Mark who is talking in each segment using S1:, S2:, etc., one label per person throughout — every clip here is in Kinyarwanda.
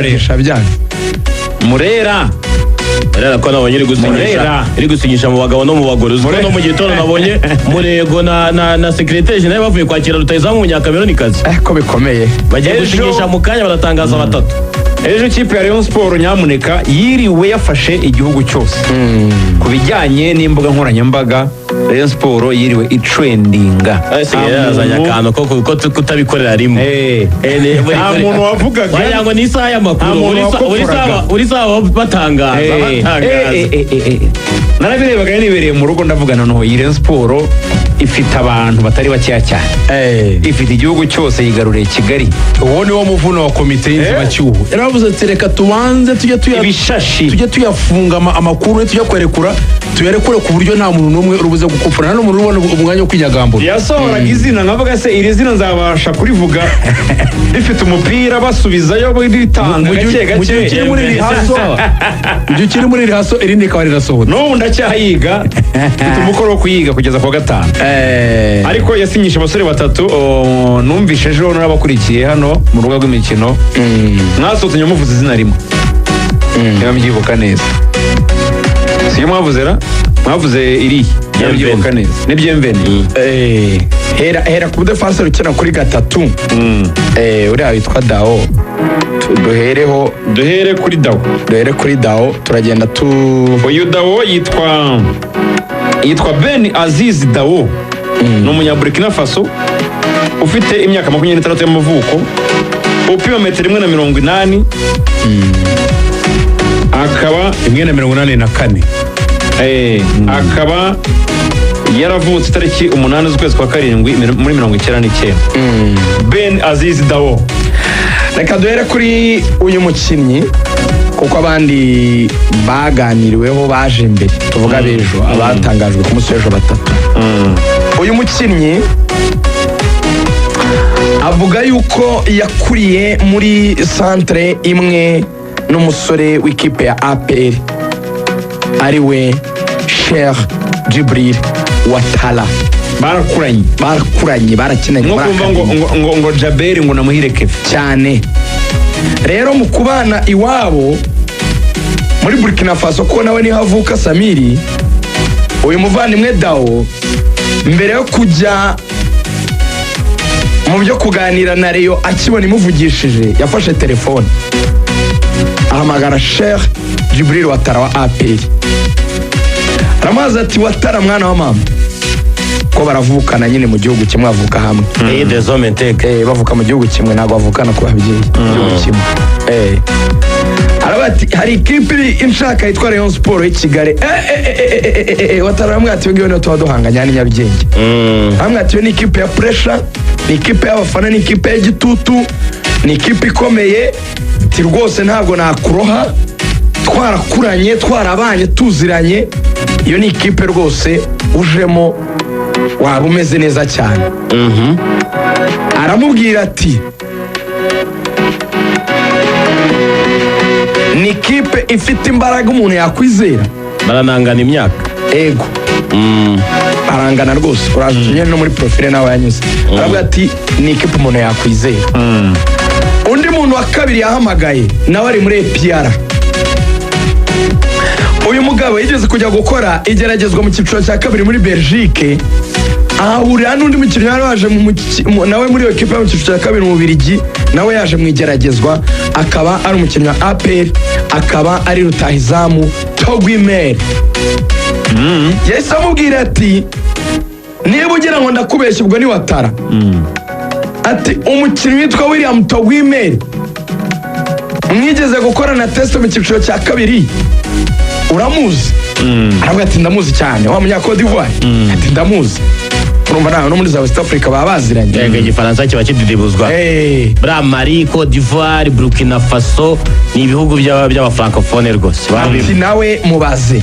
S1: Murera rero.
S2: Gushakisha byanze.
S1: Murera.
S3: Murera ko nabonye iri gusinyisha.
S1: Murera.
S3: Iri gusinyisha mu bagabo no mu bagore, uzi ko
S1: Murera.
S3: no mu gitondo nabonye Murego na secrétaire général bavuye kwakira rutahizamu w'Umunyakamerunikazi.
S2: Ko bikomeye.
S3: Bagiye gusinyisha mu kanya, baratangaza batatu.
S1: Ejo ikipe ya Rayon Sport nyamuneka yiriwe yafashe igihugu cyose ku bijyanye n'imbuga nkoranyambaga. Rayon Sport yiriwe itrendinga.
S3: Ese yarazanye akantu ko kutabikorera rimwe.
S1: Nta muntu wavugaga.
S3: Wagira ngo ni isaha y'amakuru.
S1: Nta muntu
S3: Buri saha
S1: wakoporaga.
S3: buri saha batangaza, batangaza.
S1: Narabirebaga nibereye mu rugo, ndavuga noneho iyi Rayon Sport ifite abantu batari bakeya cyane, ifite igihugu cyose, yigaruriye Kigali.
S4: Uwo ni wo muvuno wa komite y'inzibacyuho. Yaravuze ati: "Reka tubanze tujye tuya
S1: Ibishashi.
S4: tujye tuyafunga amakuru, tujya kwerekura, tuyarekure ku buryo nta muntu n'umwe uri buze gukupfura, nta n'umuntu ubona umwanya wo kwinyagambura."
S1: Yasohoraga izina nkavuga: "Se iri zina nzabasha kurivuga rifite umupira?" Basubizayo, ritanga gake
S4: Mu gihe
S1: gake.
S4: ukiri muri rehearsal, mu gihe ukiri muri rehearsal, irindi rikaba rirasohotse.
S1: N'ubu ndacyayiga, mfite umukoro wo kuyiga kugeza ku wa gatanu. Ariko yasinyisha abasore batatu. Oh, numvishe ejo n'abakurikiye hano mu rubuga rw'imikino mwasohotse nyuma muvuze izina rimwe, niba mbyibuka neza. Siyo mwavuze ra? Mwavuze iriya, niba mbyibuka neza, ni Bienvenu.
S2: Hera ku mudefanseri ukina kuri gatatu, uriya witwa Dao. Duhereho.
S1: Duhere kuri Dao.
S2: Duhere kuri Dao, turagenda tu
S1: Uyu Dao yitwa Ben Aziz Dao, ni Umunyaburkina Faso ufite imyaka 26 y'amavuko, upima metero 1.80, akaba
S4: 1.84.
S1: Akaba yaravutse itariki 8 z'ukwezi kwa karindwi muri 99. Ben Aziz Dao.
S2: Reka duhere kuri uyu mukinnyi kuko abandi baganiriweho baje imbere, tuvuga b'ejo, abatangajwe ku munsi w'ejo batatu. Uyu mukinnyi avuga yuko yakuriye muri centre imwe n'umusore w'ikipe ya APR, ari we Cheick Djibril Ouattara.
S1: Barakuranye.
S2: Barakuranye, barakinanye
S1: Nko
S2: muri
S1: kumva ngo
S2: academy.
S1: ngo Jaberi ngo namuhire Kevin.
S2: Cyane. Rero mu kubana iwabo muri Burkina Faso, ko nawe niho avuka, Samiri, uyu muvandimwe Dao, mbere yo kujya mu byo kuganira na Rayon, akibona imuvugishije, yafashe telefone ahamagara Cheick Djibril Ouattara wa APR, aramubaza ati: "Ouattara, mwana wa mama," ko baravukana nyine mu gihugu kimwe, bavuka hamwe.
S3: Pays des hommes intègres.
S2: Bavuka mu gihugu kimwe, ntabwo bavukana ku babyeyi, mu gihugu kimwe. Aravuga ati: "Hari ikipe iri inshaka yitwa Rayon Sport y'i Kigali." Ouattara aramubwira ati: "Iyo ngiyo niyo tuba duhanganye hano i Nyarugenge." Aramubwira ati: "Iyo ni ikipe ya pressure, ni ikipe y'abafana, ni ikipe y'igitutu, ni ikipe ikomeye." Ati: "Rwose ntabwo nakuroha, twarakuranye, twarabanye, tuziranye. Iyo ni ikipe rwose ujemo waba umeze neza cyane." Aramubwira ati: "Ni ikipe ifite imbaraga umuntu yakwizera."
S3: Baranangana imyaka.
S2: Ego, arangana rwose, uraza tunyere no muri profile nawe yanyuze. Aravuga ati: "Ni ikipe umuntu yakwizera." Undi muntu wa kabiri yahamagaye nawe ari muri APR. Uyu mugabo yigeze kujya gukora igeragezwa mu cyiciro cya kabiri muri Belgique, ahahurira n'undi mukinnyi wari waje nawe muri iyo kipe yo mu cyiciro cya kabiri mu Bubiligi, nawe yaje mu igeragezwa, akaba ari umukinnyi wa APR, akaba ari rutahizamu Togui Mel. Yahise amubwira ati: "Niba ugira ngo ndakubeshya," ubwo ni Ouattara, ati: "Umukinnyi witwa William Togui Mel mwigeze gukora na test mu cyiciro cya kabiri, uramuzi?" Aravuga ati: "Ndamuzi cyane, wa munya Cote d'Ivoire." Ati: "Ndamuzi." Urumva nawe no muri za West Africa baba baziranye.
S3: Yego, Igifaransa kiba kididibuzwa. Buriya Mali, Cote d'Ivoire, Burkina Faso ni ibihugu by'abafrancophone rwose.
S2: Ati: "Nawe mubaze."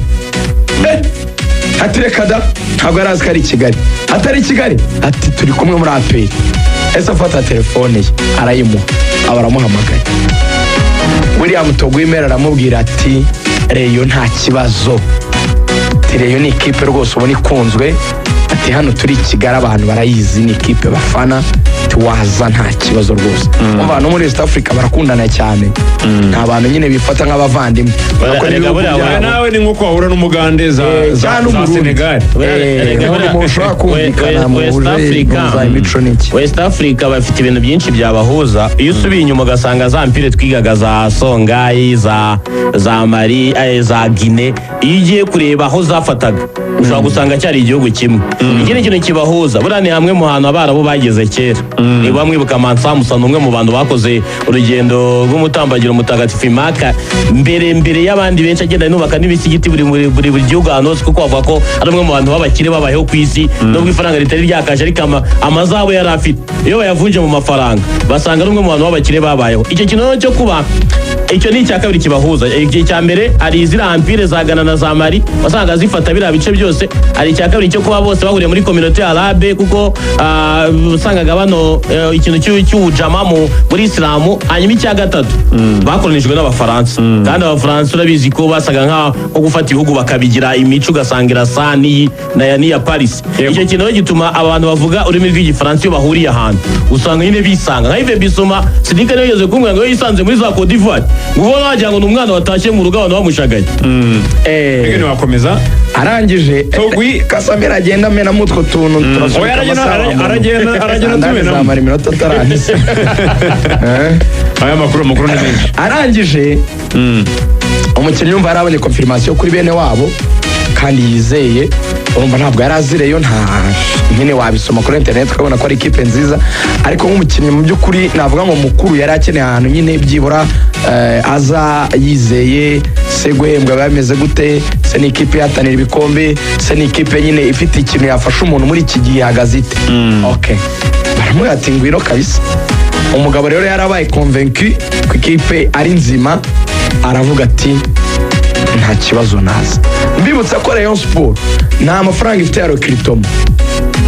S2: Ati: "Reka da, ntabwo yari azi ko ari i Kigali." "Atari i Kigali?" Ati: "Turi kumwe muri APR." Ese afata telefone ye arayimuha, aba aramuhamagaye. William Togui Mel aramubwira ati: "Rayon nta kibazo." Ati: "Rayon ni ikipe rwose ubona ikunzwe." Ati Ati: "Hano turi i Kigali, abantu barayizi, ni ikipe bafana, tuwaza nta kibazo rwose." Umva, no muri East Africa barakundana cyane, ni abantu nyine bifata nk'abavandimwe. Urabona ko
S3: Erega
S2: n'ibihugu
S3: buriya
S2: byabo-
S1: Oya, nawe ni nk'uko wahura n'Umugande za za
S2: cyangwa
S1: za
S2: n'Umurundi.
S1: Senegal.
S2: Ntabwo mushobora kumvikana
S3: West
S2: muhuje
S3: Africa.
S2: muza imico n'iki.
S3: West Africa bafite ibintu byinshi byabahuza. Iyo usubiye inyuma ugasanga za empire twigaga, za Songhai, za Mali, za Guinea, iyo ugiye kureba aho zafataga ushobora gusanga cyari igihugu kimwe. Ikindi kintu kibahuza, buriya ni hamwe mu hantu Abarabu bageze kera. Niba mwibuka, Mansa Musa ni umwe mu bantu bakoze urugendo rw'umutambagiro mutagatifu Imaka mbere mbere y'abandi benshi, agenda yubaka n'imisigiti buri gihugu ahantu hose, kuko bavuga ko ari umwe mu bantu b'abakire babayeho ku isi, nubwo ifaranga ritari ryakaje, ariko amazahabu yari afite iyo bayavunje mu mafaranga basanga ari umwe mu bantu b'abakire babayeho. Icyo kintu rero cyo kuba, icyo ni icya kabiri kibahuza. Icya mbere, hari ziriya empire za Ghana na za Mali wasanga zifata biriya bice byose. Hari icya kabiri cyo kuba bose bahuriye muri Communauté Arabe, kuko usangaga bano ikintu cy'ubujama muri Isilamu. Hanyuma icya gatatu, bakolonijwe n'Abafaransa, kandi Abafaransa urabizi ko basaga nko gufata ibihugu bakabigira imico, ugasanga irasa n'iyi n'iya Paris. Icyo kintu rero gituma abantu bavuga ururimi rw'Igifaransa iyo bahuriye ahantu usanga nyine bisanga. Nka Yves Bissouma, Sidika niwe yigeze kumbwira ngo iyo yisanze muri za Cote d'Ivoire, ngo ubona wagira ngo ni umwana watashye mu rugo abantu bamushagaye.
S1: Mbega ntiwakomeza.
S2: Arangije
S1: Togui-
S2: Kasamira agenda amenamo utwo tuntu, turasunika
S1: Oya, aragenda-
S2: amasaha umuntu.
S1: aragenda
S2: Sandani
S1: atumenamo.
S2: zamara iminota atarangiza.
S1: Aya makuru ni menshi.
S2: Arangije, umukinnyi yumva yarabonye confirmation kuri bene wabo kandi yizeye. Urumva ntabwo yari azireyo, nta nyine wabisoma kuri internet ukabona ko ari ikipe nziza, ariko nk'umukinnyi mu by'ukuri navuga ngo mukuru yari akeneye ahantu nyine byibura aza yizeye se guhembwa biba bimeze gute, se ni ikipe ihatanira ibikombe, se ni ikipe nyine ifite ikintu yafasha umuntu muri iki gihe, ihagaze ite. Okay, baramubwira ati: "Ngwino kabisa." Umugabo rero yarabaye convaincu ko ikipe ari nzima, aravuga ati: "Nta kibazo, naza." Mbibutsa ko Rayon Sport nta mafaranga ifite ya recrutement,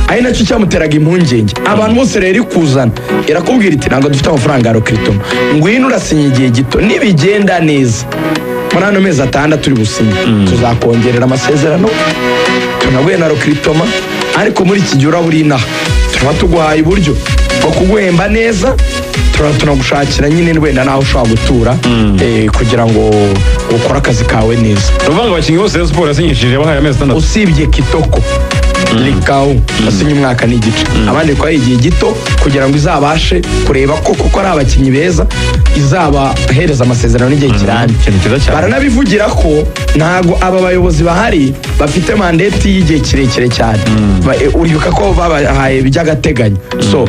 S2: ari nacyo cyamuteraga impungenge. Abantu bose rero ikuzana irakubwira iti: "Ntabwo dufite amafaranga ya recrutement, ngwino urasinya igihe gito, nibigenda neza muri ano mezi 6 uri businye tuzakongerera amasezerano, tunaguhe na recrutement, ariko muri iki gihe uraba uri inaha turaba tuguhaye uburyo bwo kuguhemba neza, turaba tunagushakira nyine wenda n'aho ushobora gutura kugira ngo ukore akazi kawe neza."
S1: Ni ukuvuga ngo abakinnyi bose Rayon Sport yasinyishije bahaye amezi 6?
S2: Usibye Kitoko Likawu wasinye umwaka n'igice, abandi ko ari igihe gito kugira ngo izabashe kureba ko kuko ari abakinnyi beza izabahereza amasezerano n'igihe kirambye.
S1: Ikintu cyiza cyane.
S2: Baranabivugira ko ntabwo aba bayobozi bahari bafite mandate y'igihe kirekire cyane. Uribuka ko babahaye by'agateganyo. So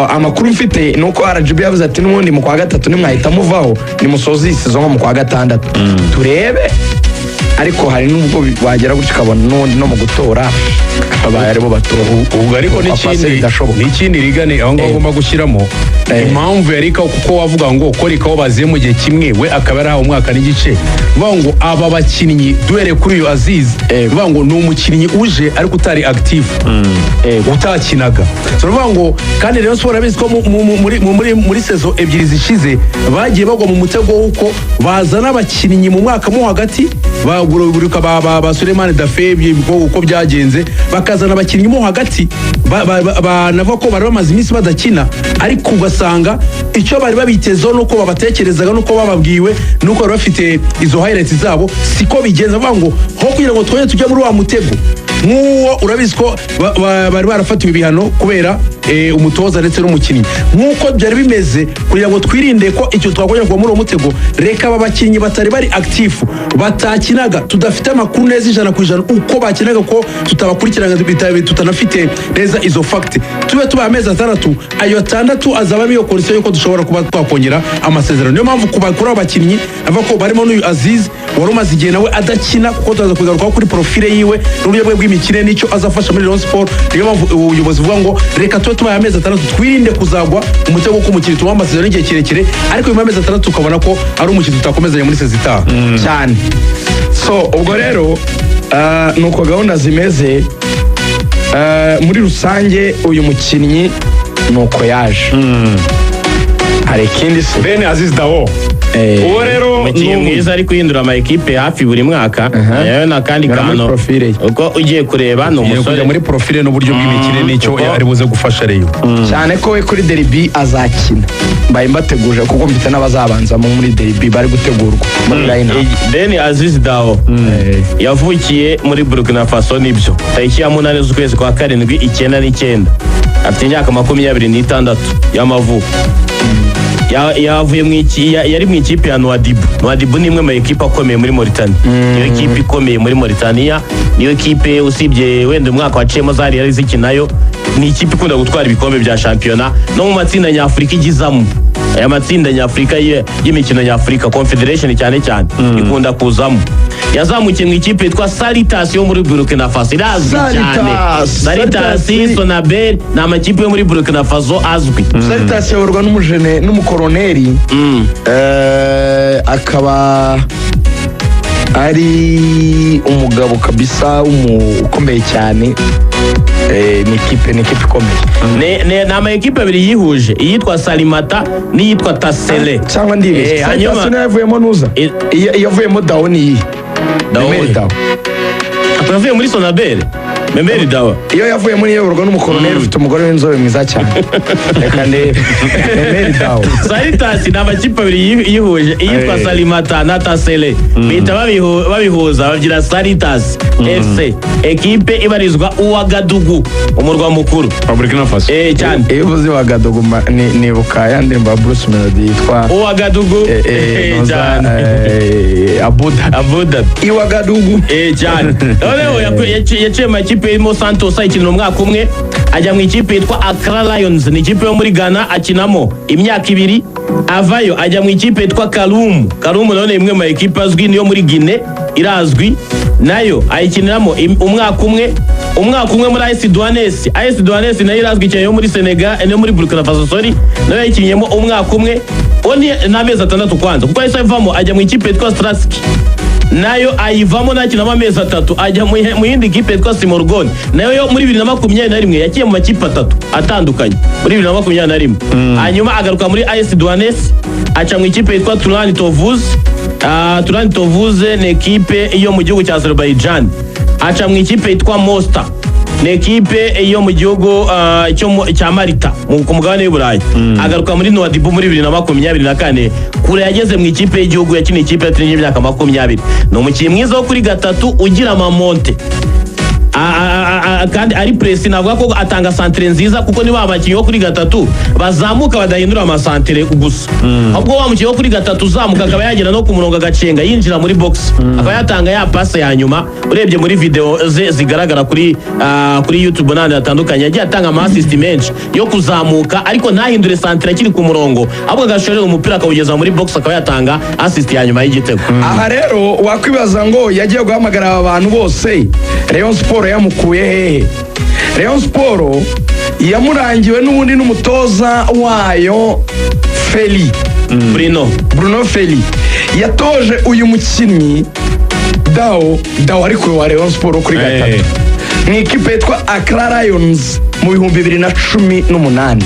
S2: amakuru mfite ni uko RGB yavuze ati: "N'ubundi mu kwa gatatu nimwahita muvaho, nimusoze iyi saison nko mu kwa gatandatu turebe." Ariko hari n'ubwo wagera gutyo ukabona n'ubundi no mu gutora abaye aribo batora.
S4: Ubwo ariko
S2: Kwa Pase
S4: n'ikindi
S2: bidashoboka.
S4: N'ikindi rigane aho ngaho ugomba gushyiramo impamvu ya Rikawo, kuko wavuga ngo ko Rikawo baziye mu gihe kimwe, we akaba yarahawe umwaka n'igice. Uvuga ngo aba bakinnyi duhereye kuri uyu Aziz, uvuga ngo ni umukinnyi uje ariko utari active, utakinaga. So uvuga ngo kandi Rayon Sport abizi ko muri saison ebyiri zishize bagiye bagwa mu mutego w'uko bazana abakinnyi mu mwaka mo hagati, bagura ba Suleiman Dafe, uko byagenze bakazana abakinnyi mo hagati navuga ko bari bamaze iminsi badakina, ariko ugasanga icyo bari babitezeho nuko babatekerezaga nuko bababwiwe nuko bari bafite izo highlights zabo siko bigenza. Bavuga ngo ho kugira ngo twongere tujye muri wa mutego nk'uwo, urabizi ko bari barafatiwe ibihano kubera umutoza ndetse n'umukinnyi nk'uko byari bimeze, kugira ngo twirinde ko icyo twakongera kuva muri uwo mutego, reka aba bakinnyi batari bari active, batakinaga, tudafite amakuru neza 100% uko bakinaga, ko tutabakurikirana, tutanafite neza izo fact, tube tubaye amezi 6, ayo 6 azabamo iyo condition y'uko dushobora kuba twakongera amasezerano. Niyo mpamvu kuri abo bakinnyi avuga ko barimo n'uyu Aziz wari umaze igihe nawe adakina, kuko turaza kugarukaho kuri profile yiwe n'uburyo bwe bw'imikine n'icyo azafasha muri Rayon Sport. Niyo mpamvu ubuyobozi buvuga ngo reka tube tubaye amezi 6, twirinde kuzagwa umutego w'uko umukinnyi tumuha amasezerano y'igihe kirekire, ariko nyuma y'amezi 6 tukabona ko ari umukinnyi tutakomezanya muri saison itaha.
S2: Cyane. So ubwo rero nuko gahunda zimeze. Muri rusange uyu mukinnyi nuko yaje. Hari ikindi se?
S1: Bene Aziz Dawo. Uwo rero
S3: Umukinnyi
S1: ni
S3: mwiza ari guhindura ama ekipe hafi buri mwaka. Yewe n'akandi
S2: Ngara muri
S3: kantu
S2: profile ye.
S3: uko ugiye kureba ni
S4: Ugiye
S3: umusore
S4: kujya muri profile n'uburyo bw'imikino n'icyo
S3: kuko-
S4: ari buze gufasha Rayon.
S2: Cyane ko we kuri derby azakina, mbaye mbateguje kuko mfite n'abazabanzamo muri derby bari gutegurwa muri line up.
S3: Ben Aziz Dao yavukiye muri Burkina Faso, nibyo, tariki ya 8 z'ukwezi kwa karindwi 99, afite imyaka 26 y'amavuko. Yavuye mu yari mu ikipe ya Nouadhibou. Nouadhibou ni imwe mu ekipe akomeye muri Mauritania, niyo ekipe ikomeye muri Mauritania, niyo kipe usibye wenda umwaka waciyemo zari yari zikinayo, ni ikipe ikunda gutwara ibikombe bya shampiyona no mu matsinda nyafurika igizamo. Aya matsinda nyafurika y'imikino nyafurika, confederation cyane cyane, ikunda kuzamo. Yazamukiye mu ikipe yitwa Salitas yo muri Burkina Faso, irazwi cyane.
S2: Salitas,
S3: Salitas,
S2: Salitas.
S3: Sonabel ni amakipe yo muri Burkina Faso azwi.
S2: Salitas ayoborwa n'umujene n'umukoroneri, akaba ari umugabo kabisa ukomeye cyane. Ni ikipe ikomeye.
S3: Ni ama ekipe abiri yihuje, iyitwa Salimata n'iyitwa Tasele.
S2: Cyangwa ndibeshye?
S3: Hanyuma
S2: Salitas niyo yavuyemo nuza, iyo yavuyemo Dawo ni iyihe?
S3: Dawo
S2: Memeri
S3: we.
S2: Dawo.
S3: Yavuye muri Sonabel, Memeri Dawa.
S2: Iyo yavuyemo niyo iyoborwa n'umukoroneri ufite umugore w'inzobe mwiza cyane. Reka ndebe, Memeri Dawo.
S3: Salitas ni amakipe abiri yihuje, iyitwa Salimata na Tasele, bihita babihuza babyira Salitas FC, ekipe ibarizwa Uwagadugu, umurwa mukuru
S1: wa Burkina Faso.
S3: Cyane.
S2: Iyo uvuze Wagadugu nibuka ya ndirimbo ya Bruce Melody yitwa
S3: Uwagadugu.
S2: Noza,
S3: Cyane.
S2: Abu Dhabi.
S3: Abu Dhabi.
S2: Iwagadugu.
S3: Cyane. Noneho yaciye mu makipe irimo Santos, ayikinira umwaka umwe, ajya mu ikipe yitwa Accra Lions, ni ikipe yo muri Ghana, akinamo imyaka 2, avayo ajya mu ikipe yitwa Kaloum. Kaloum nayo ni imwe mu makipe azwi, niyo muri Guinea irazwi, nayo ayikiniramo umwaka umwe. Umwaka umwe muri AS Douanes. AS Douanes nayo irazwi cyane, yo muri Senegal, no muri Burkina Faso, sorry, nayo yayikinnyemo umwaka umwe, uwo ni n'amezi 6 kwanza, kuko yahise avamo ajya mu ikipe yitwa Straski, nayo ayivamo nakinamo amezi 3, ajya mu yindi kipe yitwa Simorgon, nayo yo muri 2021. Yakiye mu makipe atatu atandukanye muri 2021. Hanyuma agaruka muri AS Douanes, aca mu ikipe yitwa Turan Tovuz. Turan Tovuz ni ekipe yo mu gihugu cya Azerbaijan. Aca mu ikipe yitwa Mosta, ni ekipe yo mu gihugu cya Malta ku mugabane w'i Burayi. Agaruka muri Nouadhibou muri 2024. Kure yageze mu ikipe y'igihugu, yakiniye ikipe yaturinye imyaka 20. Ni umukinnyi mwiza wo kuri gatatu ugira amamonte kandi ari précis. Navuga ko atanga santere nziza, kuko niba abakinnyi bo kuri gatatu bazamuka badahindura amasantere gusa, ahubwo wa mukinnyi wo kuri gatatu uzamuka akaba yagera no ku murongo agacenga yinjira muri box, akaba yatanga ya passe ya nyuma. Urebye muri video ze zigaragara kuri YouTube n'ahandi hatandukanye, yagiye atanga ama assist menshi yo kuzamuka ariko ntahindure santere akiri ku murongo, ahubwo agashorera umupira akawugeza muri box, akaba yatanga assist ya nyuma y'igitego.
S2: Aha rero wakwibaza ngo yagiye guhamagara aba bantu bose, Rayon Sport yamukuye hehe? Rayon Sport yamurangiwe n'ubundi n'umutoza wayo Feri.
S3: Bruno.
S2: Bruno Ferry yatoje uyu mukinnyi Dawo. Dawo ariko wa Rayon Sport kuri gatatu mu ikipe yitwa Accra Lions mu 2018.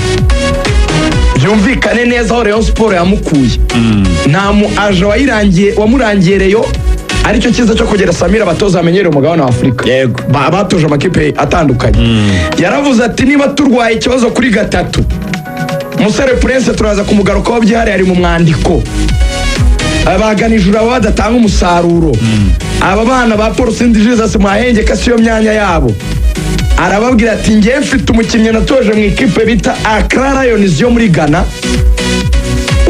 S2: Byumvikane neza aho Rayon Sport yamukuye, nta mu aje wayirangiye wamurangiye Rayon. Aricyo cyiza cyo kugera Samira, abatoza bamenyereye umugabane wa Afurika. Batoje amakipe atandukanye. Yaravuze ati: "Niba turwaye ikibazo kuri gatatu, Musore Prince turaza kumugarukaho byihariye, ari mu mwandiko, baganijuru aba badatanga umusaruro, aba bana ba Paul Sindi Jesus mwahengeka siyo myanya yabo." Arababwira ati: "Ngewe mfite umukinnyi natoje mu ikipe bita Accra Lions yo muri Ghana.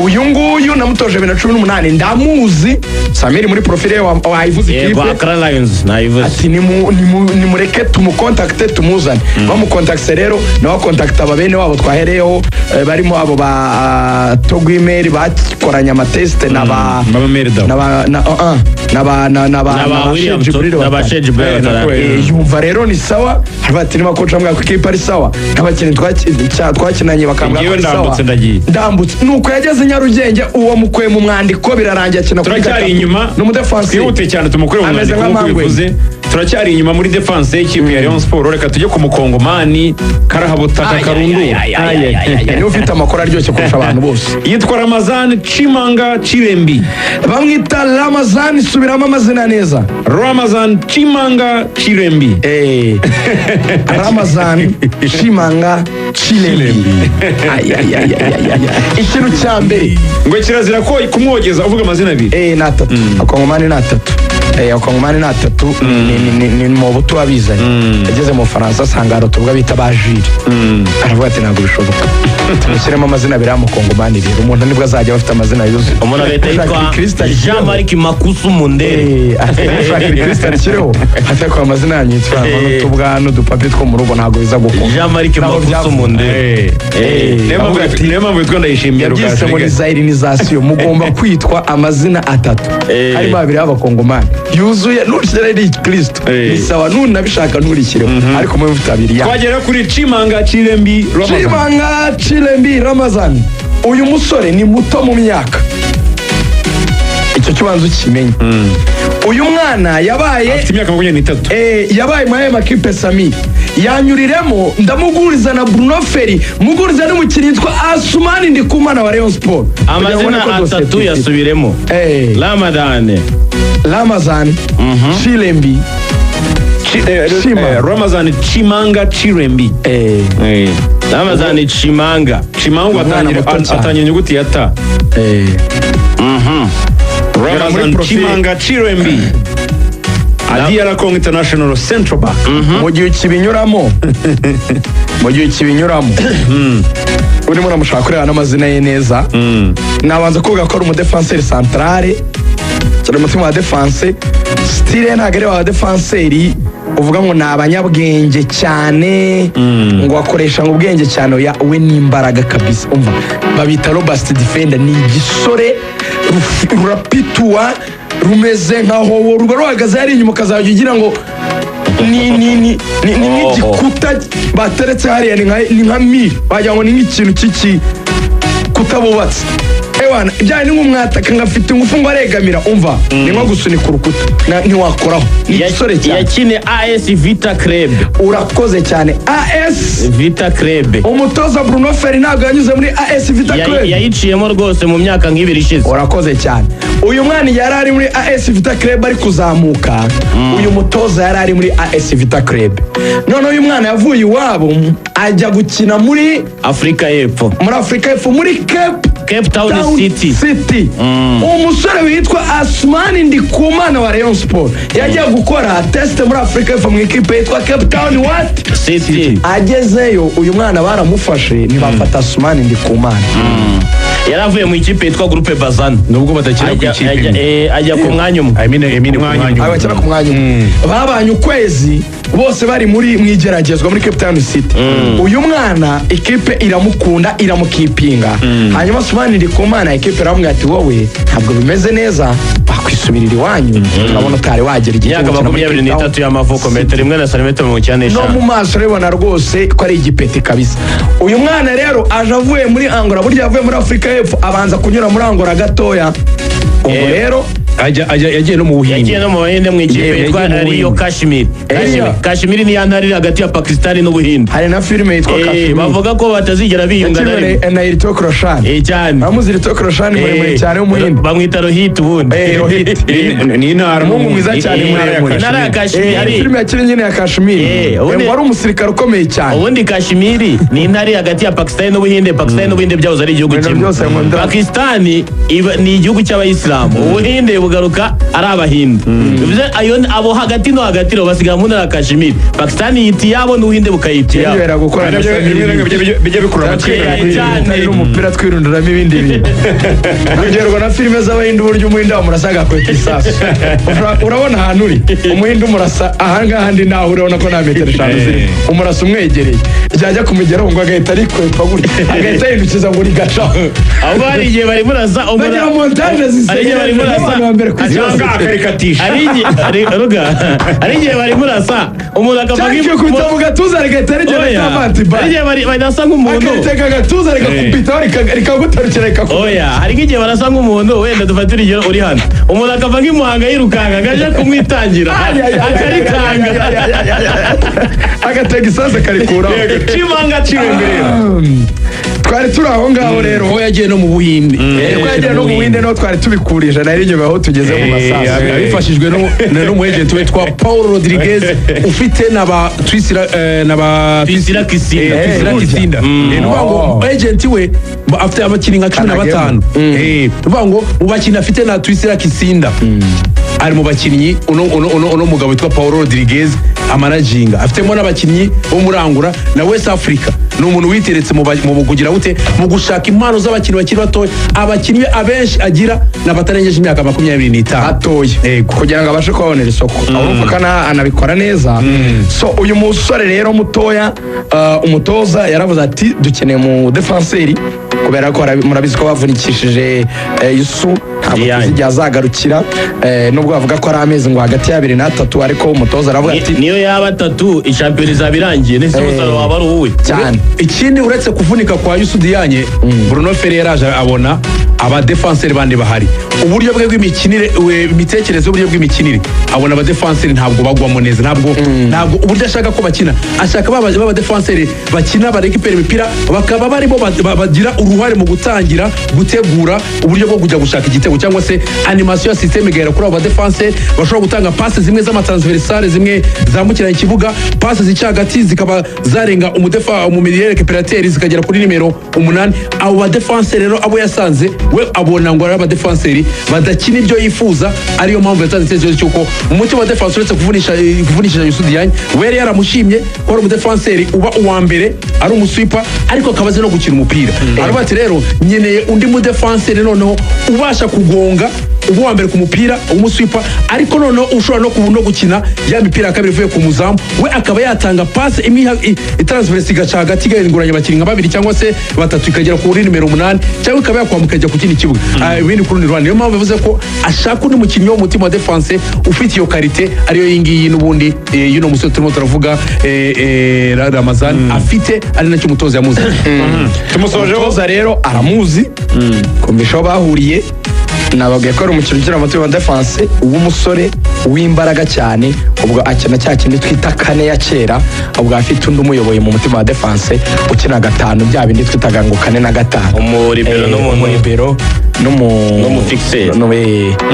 S2: Uyu nguyu namutoje 2018, ndamuzi." Samiri, muri profile ye wayivuze
S3: Yego.
S2: ikipe.
S3: Accra Lions nayivuze.
S2: Ati: "Nimureke tumukontakite tumuzane." Bamukontakise rero, nawe akontakita aba bene wabo twahereyeho, barimo abo ba Togwimeri bakoranye amatesite na ba
S1: Baba Meri Dawo.
S2: na ba na na ba na na ba
S3: Na ba William
S2: Sheikh Jibril
S3: na ba
S2: Watara.
S3: Sheikh Jibril Watara.
S2: Yumva rero ni sawa, haravuga ati: "Niba coach ambwira ko ikipe ari sawa, n'abakinnyi twakinanye bakambwira ko
S1: Ngewe
S2: ari sawa,
S1: ndambutse ndagiye."
S2: Ndambutse. Nuko yageze i Nyarugenge, uwo mukuye mu mwandiko, birarangiye akina kuri
S1: Turacyari
S2: gatatu.
S1: inyuma.
S2: Ni umudefansi.
S1: Twihute cyane tumukure mu
S2: Ameze
S1: mwandiko nk'uko
S2: nka Mangwe.
S1: bivuze. Turacyari inyuma muri defense y'ikipe ya Rayon Sport. Reka tujye ku Mukongomani karahabutaka karundura.
S2: Niwe ufite amakuru aryoshye kurusha abantu bose.
S1: Yitwa Ramazan Chimanga Chirembi.
S2: Bamwita Ramazan, subiramo amazina neza.
S1: Ramazan Chimanga Chirembi.
S2: Ramazan Chimanga Chilembi. Ay, ay, ay, ay, ay, ay. Ikintu cya mbere,
S1: ngo kirazira ko kumwogeza uvuga amazina abiri.
S2: Ni atatu, Abakongomani ni atatu. Abakongomani ni atatu. Ni mu buto wabizanye. Yageze mu Bufaransa asanga hari utubwa bita ba Jules, aravuga ati: "Ntabwo bishoboka, tumushyiremo amazina abiri y'Amukongomani." Rero umuntu nibwo azajya aba afite amazina yuzuye.
S3: Umuntu agahita
S2: Ushaka
S3: yitwa
S2: Kristo arishyireho.
S3: Jean Marc Makusu Mundere.
S2: Ushaka Kristo arishyireho, ariko amazina yanyu yitwa n'utubwa n'udupapi two mu rugo ntabwo biza gukunda.
S3: Jean Marc
S2: Ntabwo
S3: Makusu
S2: byavuga.
S3: Mundere.
S1: Niyo mpamvu
S2: Avuga ati-
S1: niyo mpamvu yitwa Ndayishimiye.
S2: Yabyise ngo ni
S1: Rugaju.
S2: zaïrianisation, mugomba kwitwa amazina atatu, harimo abiri y'Abakongomani yuzuye. Nushyira ari Kristo, ni sawa, nunabishaka nturishyireho, ariko mube mufite abiri yanyu.
S1: Twagera kuri Chimanga Chirembi Ramazan.
S2: Chimanga Chilembi Ramazan, uyu musore ni muto mu myaka, icyo kibanza ukimenye. Uyu mwana yabaye
S1: Afite imyaka 23.
S2: Yabaye muri ayo makipe. Sami yanyuriremo, ndamuguriza na Bruno Ferry, muguriza n'umukinnyi witwa Asumani Ndikumana wa Rayon Sport. Kugira ngo ubone
S3: Amazina
S2: ko dosiye
S3: atatu
S2: tuyifite.
S3: yasubiremo. Ramadane.
S2: Ramazan Chilembi. Chima.
S1: Ramazan Chimanga Chirembi.
S3: Ramazani Chimanga.
S1: Chimanga
S2: Umwana muto cyane.
S1: atangira inyuguti ya ta.
S2: Muri
S1: Ramazan
S2: profile.
S1: Chimanga Chirembi, DR Congo international central back.
S2: Mu gihe ukibinyuramo urimo uramushaka kureba n'amazina ye neza, nabanza kuvuga ko ari umudefanseri centrale cyane, umutima wa défense. Style ntabwo ari wa defanseri uvuga ngo ni abanyabwenge cyane, ngo akoresha ngo ubwenge cyane. Oya, we ni imbaraga kabisa. Umva, babita robust defender. Ni igisore rurapituwa, rumeze nka howo, ruba ruhagaze hariya inyuma, ukazajya ugira ngo ni nk'igikuta bateretse hariya, ni nka mire, wagira ngo ni nk'ikintu cy'iki kutabubatse. Ewana, ibyaye ni nk'umwataka ngo afite ingufu, ngo aregamira. Umva, ni nko gusunika urukuta. Ntiwakoraho, ni igisore cyane.
S3: Yakine AS Vita Club.
S2: Urakoze cyane, AS
S3: Vita Club.
S2: Umutoza Bruno Ferry ntabwo yanyuze muri AS Vita Club?
S3: Yayiciyemo rwose mu myaka nk'ibiri ishize.
S2: Urakoze cyane. Uyu mwana yari ari muri AS Vita Club ari kuzamuka. Uyu mutoza yari ari muri AS Vita Club. Noneho uyu mwana yavuye iwabo ajya gukina muri
S3: Afurika y'Epfo.
S2: Muri Afurika y'Epfo, muri Cape
S3: Cape Town
S2: Town
S3: City.
S2: City. Umusore witwa Asumani Ndikumana wa Rayon Sport yagiye gukora test muri Afurika y'Epfo mu ikipe yitwa Cape Town what?
S3: City.
S2: Agezeyo, uyu mwana baramufashe, ntibafata Asumani Ndikumana.
S3: Yari avuye mu ikipe yitwa Groupe Bazana.
S4: Nubwo badakina ku ikipe imwe.
S3: Ajya ku mwanya umwe.
S4: I mean, I mean, ku
S1: Mwanya
S4: mwanya umwe.
S2: Abakina ku mwanya umwe, babanye ukwezi bose bari muri mu igeragezwa muri Cape Town City. Uyu mwana ikipe iramukunda, iramukipinga. Hanyuma Asumani Ndikumana ikipe iramubwira ati: "Wowe ntabwo bimeze neza, wakwisubirira iwanyu, turabona utari wagera igihe cyo
S3: Imyaka
S2: gukina muri
S3: makumyabiri
S2: Cape Town."
S3: n'itatu y'amavuko, metero imwe na santimetero mirongo icyenda
S2: No mu
S3: n'eshanu.
S2: maso urabibona rwose ko ari igipeti kabisa. Uyu mwana rero aje avuye muri Angola. Burya yavuye muri Afurika y'Epfo, abanza kunyura muri Angola gatoya. Ubwo rero
S4: Ajya yagiye no mu Buhinde.
S3: Yagiye no mu Buhinde mu ikipe yitwa
S4: Yagiye mu
S3: Rio
S4: Buhinde.
S3: Kashmir. Kashmir ni ya ntara iri hagati ya Pakistan n'Ubuhinde.
S2: Hari na filime yitwa Kashmir.
S3: Bavuga ko batazigera biyunga na
S2: yakinwe
S3: rimwe.
S2: na Hrithik Roshan.
S3: Cyane.
S2: Uramuzi Hrithik Roshan, muremure cyane w'Umuhinde?
S3: Bamwita Rohit ubundi.
S2: Rohit.
S1: Ni intara.
S2: Umuhungu mwiza cyane, muremure.
S3: Intara ya Kashmir.
S2: Filime yakinnye nyine ya Kashmir. Wari umusirikare ukomeye cyane.
S3: Ubundi Kashmir ni intara iri hagati ya Pakistan n'Ubuhinde. Pakistan n'Ubuhinde byahoze ari igihugu
S2: Ibintu
S3: kimwe.
S2: byose nkunda.
S3: Pakistan ni igihugu cy'Abayisilamu, Ubuhinde bugaruka ari Abahindu. Bivuze ayo abo hagati no hagati rero basigara mu ntara ya Kashmir. Pakistan yita iyabo n'Ubuhinde bukayita iyabo.
S2: Yiyobera gukora na Samir.
S1: Bijya bikurura amakimbirane.
S3: Cyane.
S2: Atari n'umupira, twirunduramo ibindi bintu. Urugero na filime z'Abahinde, uburyo Umuhinde wamurasa agakweta isasu. Urabona ahantu uri, Umuhinde umurasa ahangaha ndi naho, urabona ko nta metero 5 zirimo, umurasa umwegereye, ryajya kumugeraho ngo agahita arikwepa gutya, agahita yihindukiza ngo rigacaho.
S3: Ahubwo hari igihe bari murasa
S2: Bagira montage
S3: hari igihe bari
S2: zisekeje
S3: murasa
S2: n'abantu. wa mbere ku isi yose.
S1: Cyangwa akarikatisha.
S3: Ruga, hari igihe bari murasa umuntu akava
S2: Cyangwa ikikubita mu gatuza rigahita rigera
S3: Oya.
S2: avanti.
S3: Hari igihe barasa nk'umuntu.
S2: Akaritega agatuza, rikakubitaho, rikagutarukira, rikakuba.
S3: Oya, hari nk'igihe barasa nk'umuntu, wenda dufatire urugero uri hano, umuntu akava nk'imuhanga yirukanka ngo aje kumwitangira, akaritanga.
S2: Agatega isasu akarikuraho.
S1: Chimanga Chirembere.
S2: Twari turi aho ngaho rero.
S4: Ko yagiye no mu Buhinde.
S2: Ko yagiye no mu Buhinde, niho twari tubikurije, nari inyuma aho tugeze mu masasu.
S4: Abifashijwe n'umu agent witwa Paul Rodriguez, ufite na ba Twisira, na ba
S3: Twisira Kisinda.
S4: Twisira
S2: Burya.
S4: Kisinda. Ni ukuvuga ngo agent we afite abakinnyi nka cumi na
S2: Kanagemo.
S4: batanu. Ni ukuvuga ngo mu bakinnyi afite na Twisira Kisinda ari mu bakinnyi uno mugabo witwa Paul Rodriguez amanaginga, afitemo n'abakinnyi bo muri Angola na West Africa. Ni umuntu witeretse mu kugira gute, mu gushaka impano z'abakinnyi bakiri batoya. Abakinnyi abenshi agira ni abatarengeje imyaka 25.
S2: Atoye.
S4: Yego.
S2: Kugira ngo abashe kubabonera isoko, urumva ko anabikora neza. So uyu musore rero mutoya, umutoza yaravuze ati dukeneye mu défenseur, kubera ko murabizi ko bavunikishije Yusu, ntabwo
S3: Diagne.
S2: tuzi igihe azagarukira, nubwo bavuga ko ari amezi ngo hagati y'abiri n'atatu, ariko umutoza aravuga ati
S3: Niyo yaba atatu, ishampiyona izaba irangiye ndetse umusaruro waba ari uwuwe.
S2: Cyane.
S4: Ikindi, uretse kuvunika kwa Youssou Diagne, Bruno Ferry yaraje abona abadefanseri bandi bahari, uburyo bwe bw'imikinire, imitekerereze y'uburyo bw'imikinire, abona abadefanseri ntabwo bagwamo neza, ntabwo uburyo ashaka ko bakina. Ashaka ba badefanseri bakina barekipera imipira, bakaba barimo bagira uruhare mu gutangira gutegura uburyo bwo kujya gushaka igitego, cyangwa se animation ya système igahera kuri abo badefanseri bashobora gutanga passe zimwe z'amatransversale, zimwe zambukiranya ikibuga, passe zica hagati zikaba zarenga umudefa mu milieu récupérateur zikagera kuri nimero 8. Abo badefanseri rero abo yasanze, we abona ngo ari abadefanseri badakina ibyo yifuza, ariyo mpamvu yatanze icyerekezo cy'uko mu mutima wa défense, uretse kuvunisha Youssou Diagne, we yari yaramushimye ko ari umudefanseri uba uwa mbere, ari umuswipa, ariko akaba azi no gukina umupira. Aravuga ati rero nkeneye undi mudefanseri noneho ubasha kugonga, uba uwa mbere ku mupira, umuswipa, ariko noneho ushobora no gukina ya mipira ya kabiri ivuye ku muzamu, we akaba yatanga passe imwe itransverse igaca hagati, igahinguranya abakinnyi nka babiri cyangwa se batatu, ikagera kuri nimero 8, cyangwa ikaba yakwambuka ikajya ku kindi kibuga. Ibindi ku rundi ruhande. Niyo mpamvu bivuze ko ashaka undi mukinnyi wo mu mutima wa défense ufite iyo qualité, ariyo iyi ngiyi n'ubundi, y'uno musore turimo turavuga, Ramazan afite, ari nacyo umutoza yamuzanye.
S1: Tumusojeho.
S2: Umutoza rero aramuzi, kumvisha aho bahuriye. Nababwiye ko ari umukino ugira umutima wa défense w'umusore w'imbaraga cyane. Ubwo akina cya kindi twita kane ya kera, ubwo afite undi umuyoboye mu mutima wa défense ukina gatanu, bya bindi twitaga ngo kane na gatanu.
S3: Umulibero
S2: Umulibero
S3: n'umufixeur.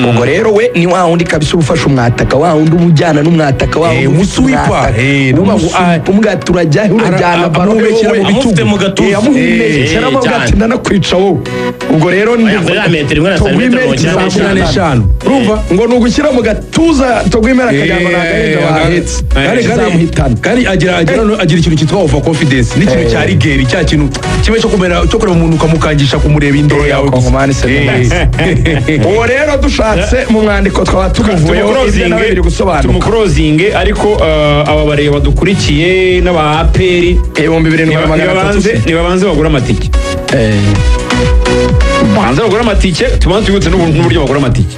S2: Ubwo rero we ni wa wundi kabisa uba ufashe umwataka, wa wundi uba ujyana n'umwataka, wa wundi
S4: Umuswipa.
S2: umwataka.
S4: Ni ukuvuga ngo,
S2: Umubwira ati urajya he, urajyana baro
S4: amuhumekera mu
S2: wowe.
S3: Amufite mu gatuza.
S2: Amuhumekera, amuvuga
S3: Cyane.
S2: ati ndanakwica wowe. Ubwo rero
S3: Oya, kuri ya metero imwe na santimetero 95.
S4: 95, urumva?
S2: Ngo ni ugushyira mu gatuza Togwimera akagira ngo ni agahinja wahetse kizamuhitana.
S4: Kandi agira ikintu cyitwa over confidence n'ikintu cya rigueur, cya kintu kimwe cyo kumera, cyo kureba umuntu ukamukangisha kumureba indoro yawe gusa.
S2: Kongomani se. Uwo rero dushatse mu mwandiko twaba tumuvuyeho, ibyo nawe biri gusobanuka.
S1: Tumukurozinge, ariko aba bareba badukurikiye n'aba APR
S2: 7300.
S1: Nibabanze bagura amatike, banze bagura amatike, tubanze tubibutse n'uburyo bagura amatike.